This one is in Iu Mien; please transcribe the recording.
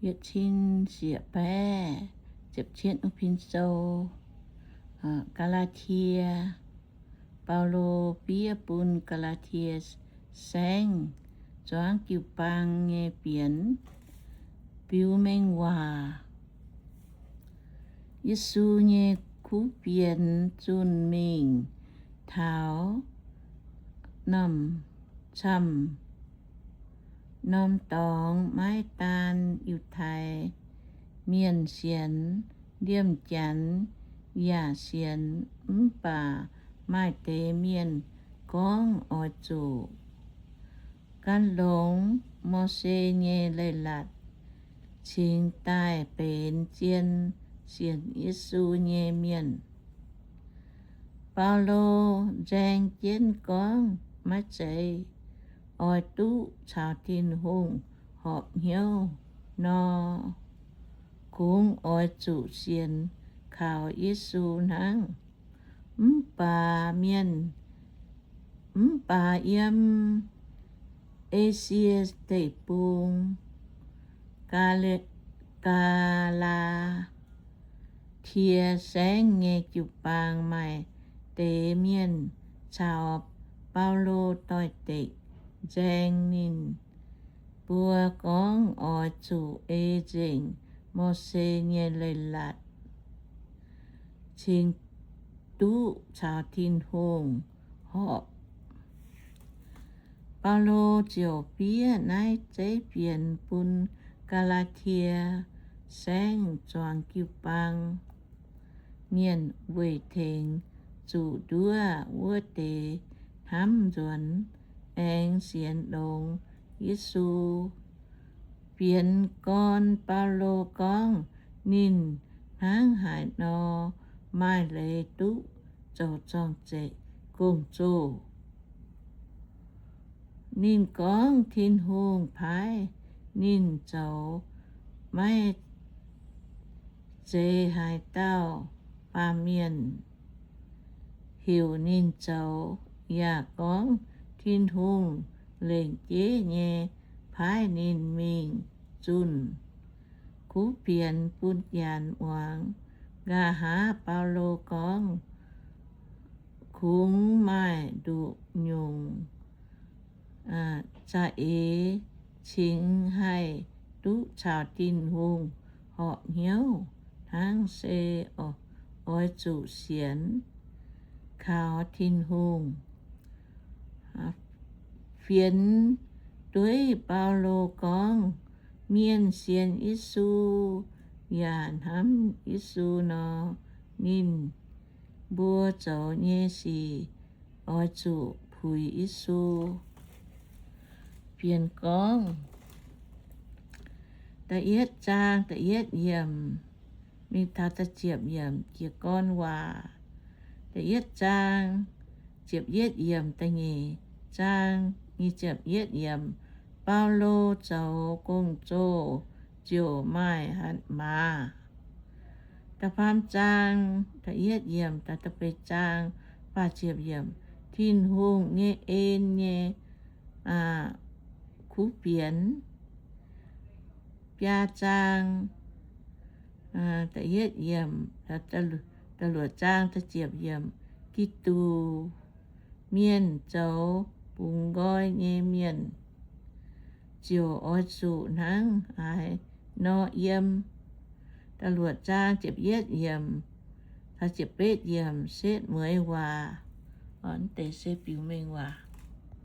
yietc cin ziepc baeqv ziepc cietv Pin Sou. Gaa^laa^tie. Baulo fiev bun Gaa^laa^tie Saengv zuangx jiu-baang nyei fienx. Biux mengh waac. Yesu nyei kuv fienx zunh mingh taux norm camv norm dorngx, maiv daan Yiutai Mienh sienx, Liemh Janx yaac sienx. Mv baac maaih deix mienh gorngv oix zuqc gan longx Mose nyei Leiz-Latc cingx daaih benx zien sienx Yesu nyei mienh. Baulo nzaeng jienv gorngv, maiv zeiz oix duqv caux Tin-Hungh horpc hnyouv nor, kungx oix zuqc sienx kaux Yesu hnangv. Mv baac mienh, mv baac yiem Esie Deic-Bung, Gaa^laa^tie Saengv nyei jiu-baang maaih deix mienh caux Baulo doix-dekc nzaeng ninh mbuo gorngv oix zuqc ei nzengc Mose nyei Leiz-Latc cingx duqv caux Tin-Hungh horpc. Baulo ziouc fiev naaiv zeiv fienx bun Gaa^laa^tie Saengv zuangx jiu-baang mienh weic tengx zuqc nduov wuov deix hnamv nzuonx aengx sienx longx Yesu. Fienx gorn Baulo gorngv ninh hnangv haaix nor maaih leiz duqv zoux zorng-zeiv gong-zoh. Ninh gorngv Tin-Hungh paaiv ninh zoux, maiv zeiz haaix dauh baamh mienh heuc ninh zoux, yaac gorngv Tin-Hungh lengc jeiv nyei paaiv ninh mingh zunh kuv fienx bun janx muangx. Nqa'haav Baulo gorngv, kungx maaih nduqc nyungc za'eix cingx haih duqv caux Tin-Hungh horpc hnyouv hnangv, se oix zuqc sienx kaux Tin-Hungh. Fienx dueiv Baulo gorngv, mienh sienx Yesu yaac hnamv Yesu nor, ninh mbuo zoux nyei sic oix zuqc puix Yesu. Fienx gorngv, da'yietv zaang da'yietv yiemc mingh taux da'ziepc yiemc jiez gorn waac. Da'yietv zaang ziepc yietv yiemc, da'nyeic zaang nyic ziepc yietv yiemc, Baulo zoux gong-zoh ziouc maaih hatc maaz. Da'faam zaang da'yietv yiemc taux da'feix zaang faah ziepc yiemc, Tin-Hungh nyei en nyei kuv fienx. Biaa zaang da'yietv yiemc, da'luoqc zaang da'ziepc yiemc, Giduc mienh zoux bungx nqoi nyei mienh ziouc oix zuqc hnangv haaix nor yiem. Da'luoqc zaang ziepc yietv yiemc, ziepc betv yiemc, setv mueiz waac. Deix se biux mengh waac.